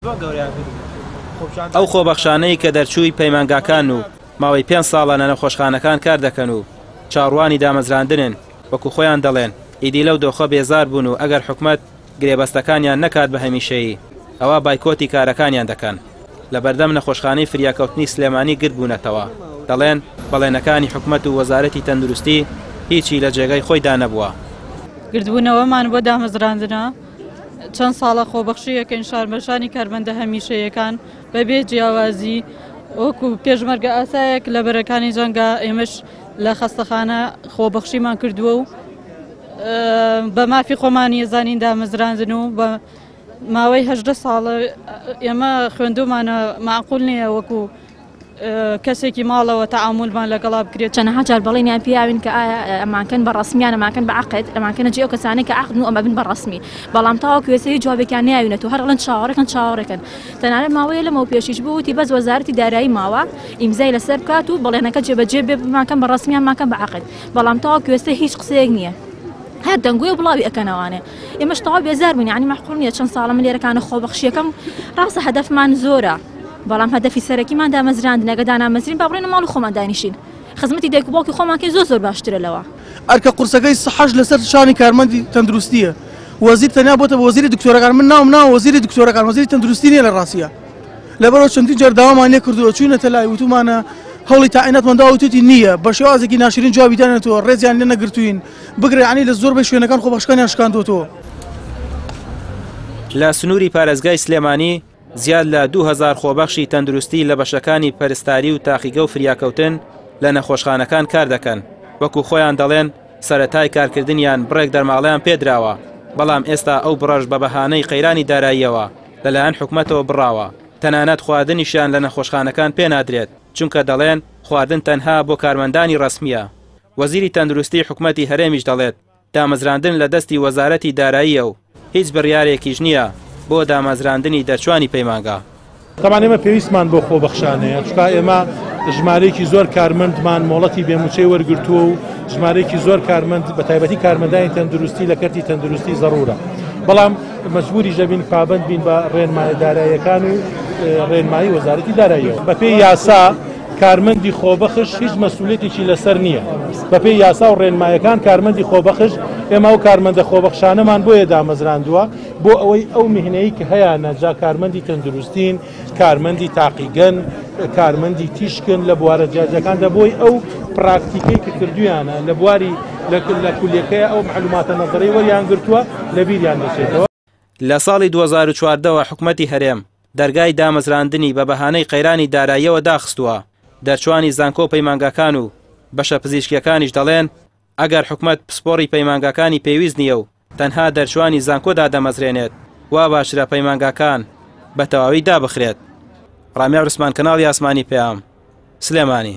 ئەو خۆبەخشانەی کە دەرچووی پەیمانگاکان و ماوەی 5 ساڵە لە نەخۆشخانەکان کار دەکەن و چاوەڕوانی دامەزراندنن، وەکو خۆیان دەڵێن ئیدی لەو دۆخە بێزار بوون و ئەگەر حکومەت گرێبەستەکانیان نەکات بە هەمیشەیی ئەوا بایکۆتی کارەکانیان دەکەن. لە بەردەم نەخۆشخانەی فریاکەوتنی سلێمانی گرد بوونەتەوە، دەڵێن بەڵێنەکانی حکومەت و وەزارەتی تەندروستی هیچی لە جێگای خۆیدا نەبووە. گردبوونەوەمان بۆ دامەزراندنە، چەند ساڵە خۆبەخشییەکەین شاربەشانی کارمەندە هەمیشەیەکان بەبێ جیاوازی وەکو پێشمەرگە ئاسایەک لە بەرەکانی جەنگا، ئێمەش لە خەستەخانە خۆبەخشیمان کردووە و بە مافی خۆمانی زانین دامەزراندن و بە ماوەی 18 ساڵە ئێمە خوێندومانە، معقول نییە وەکو کەسێکی ماڵەوە تەعامولمان لەگەڵا بکرێت. چەنەها جار بەڵێنیان پیاوین کە ئایا ئەمانکەن بە ڕەسمیان، ئەمانکەن بە عەقد، ئەمانکەنە جێ ئەو کەسانەی کە عەقدن و ئەمە بن بە ڕەسمی، بەڵام تاوەکو ئێستا هیچ جوابێکیان نەیاوینەتەوە، هەر ئەڵێن چاوەڕێکەن چاوەڕێکەن. تەنانەت ماوەیە لەمەو پێشیش بوو وتی بەس وەزارەتی دارایی ماوە ئیمزای لەسەر بکات و بەڵێنەکە جێبەجێ بێ، بمانکەن بە ڕەسمیان، مانکەن بە عەقد، بەڵام تاوەکو ئێستا هیچ قسەیەک نییە، هەر دەنگۆی و بڵاوی ئەکەنەوانێ. ئێمەش تەواو بێزار بووین، یعنی مەعقول نییە چەند ساڵە من لێرەکانە خۆبەخشیەکەم، ڕاستە هەدەفمان زۆرە، بەڵام هەدەفی سەرەکیمان دامەزراندنە، ئەگەر دانامەزرین با بڕۆینە ماڵی خۆمان دانیشین خزمەتی دایک و باوکی خۆمان کەین، زۆر زۆر باشترە لەوە. ئەرکە قورسەکەی سەحەش لەسەر شانی کارمەندی تەندروستیە، وەزیر تەنیا بۆتە بە وەزیری دکتۆرەکان، من ناوم ناوە وەزیری دکتۆرەکان، وەزیری تەندروستی نییە لە ڕاستیە. لەبەرەوە چەندین جار داوامان لێ کردووە، چوینەتە لای وتومانە هەوڵی تاعیناتمان داوە، وتوتی نییە، بە شێوازێکی ناشرین جوابی دانێتەوە، ڕێزیان لێ نەگرتوین، بگرە یعنی لە زۆربەی شوێنەکان خۆبەخشەکانیان شکاندووەتەوە. لە سنووری پارێزگای سلێمانی زیاد لە 2000 خۆبەخشی تەندروستی لە بەشەکانی پەرستاری و تاقیگە و فریاکەوتن لە نەخۆشخانەکان کار دەکەن. وەکو خۆیان دەڵێن سەرەتای کارکردنیان بڕێک دەرماڵەیان پێدراوە، بەڵام ئێستا ئەو بڕەش بە بەهانەی قەیرانی داراییەوە لەلایەن حکومەتەوە بڕاوە، تەنانەت خواردنیشیان لە نەخۆشخانەکان پێنادرێت، چونکە دەڵێن خواردن تەنها بۆ کارمەندانی ڕەسمییە. وەزیری تەندروستی حکومەتی هەرێمیش دەڵێت دامەزراندن لە دەستی وەزارەتی داراییە و هیچ بڕیارێکیش نییە بۆ دامەزراندنی دەرچوانی پەیمانگا. تەبعەن ئێمە پێویستمان بۆ خۆبەخشانەیە، چونکە ئێمە ژمارەیەکی زۆر کارمەندمان مۆڵەتی بێموچەی وەرگرتووە و ژمارەیەکی زۆر کارمەند بە تایبەتی کارمەندانی تەندروستی لە کەرتی تەندروستی زەڕورە، بەڵام مەجبوریش دەبین پابەند بین بە ڕێنمایە داراییەکان و ڕێنمایی وەزارەتی داراییەوە. بەپێی یاسا کارمەندی خۆبەخش هیچ مەسئولیەتێکی لەسەر نییە، بەپێی یاسا و ڕێنمایەکان کارمەندی خۆبەخش، ئێمە ئەو کارمەندە خۆبەخشانەمان بۆیە دامەزراندووە بۆ ئەوەی ئەو میهنەی کە هەیانە، جا کارمەندی تەندروستین، کارمەندی تاقیگەن، کارمەندی تیشکن لە بوارە جیاجیاکاندا، بۆی ئەو پراکتیکەی کە کردویانە لە بواری لە کولیەکەی ئەو معلوماتە نەزەری وەریان گرتووە لەبیریان دەچێتەوە. لە ساڵی 2014ەوە حکومەتی هەرێم دەرگای دامەزراندنی بە بەهانەی قەیرانی داراییەوە داخستووە. دەرچوانی زانکۆ و پەیمانگاکان و بەشە پزیشکیەکانیش دەڵێن ئەگەر حکومەت پسپۆڕی پەیمانگاکانی پێویست نییە و تەنها دەرچوانی زانکۆ دادەمەزرێنێت، وا باشترە پەیمانگاکان بە تەواوی دابخرێت. ڕامیار عوسمان، کەناڵی ئاسمانی پەیام، سلێمانی.